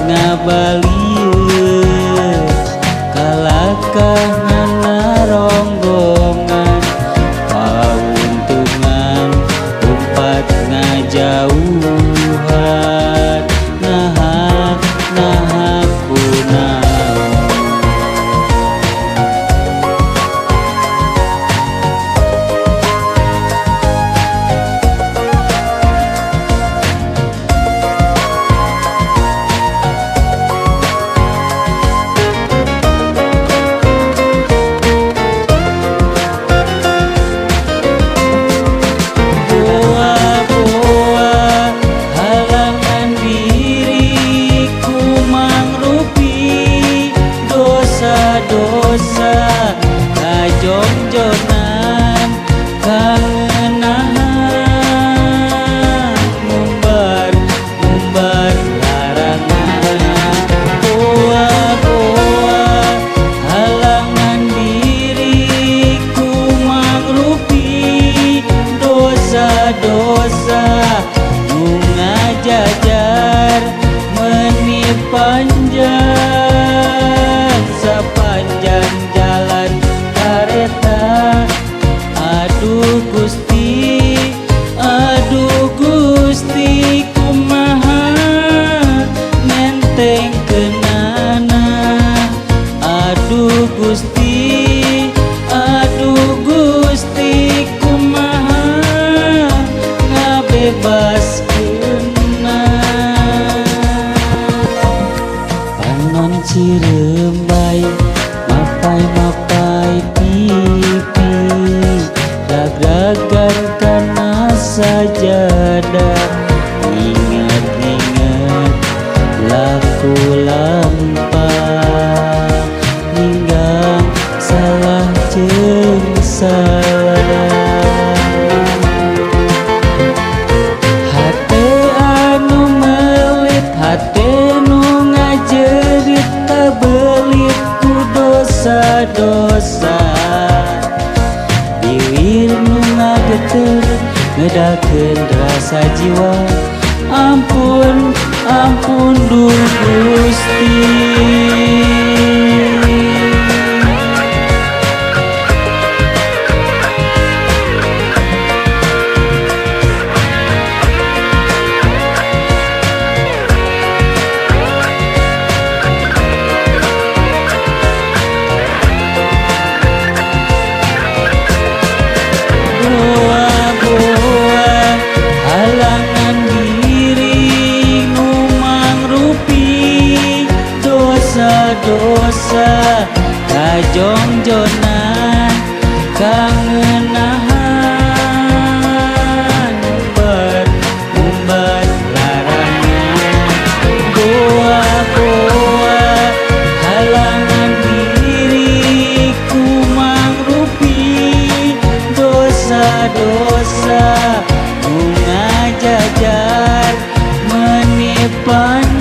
Ngabalieur kalakah ngana ronggongan pauntungan umpat ngajauhan naha naha kunaon. Dosa kajongjonan kangenahan ngumbar ngumbar larangan boa boa halangan diri ku mangrupi dosa dosa nu ngajajar meni panjang sepanjang jalan kareta. Aduh Gusti kumaha menteng kenana. Aduh Gusti kumaha ngabebaskeunna. Panon cirembay mapai-mapai pipi ragragan kana sajadah ingat-ingat laku lampah ninggang salah jeung salah. Hate anu melit hate nu ngajerit kabelit ku dosa-dosa biwir nu ngageter ngedakeun rasa jiwa. Ampun ampun duh Gusti. Dosa kajongjonan kangenahan ngumbar ngumbar larangan boa boa halangan diri ku mangrupi dosa dosa nu ngajajar meni panjang.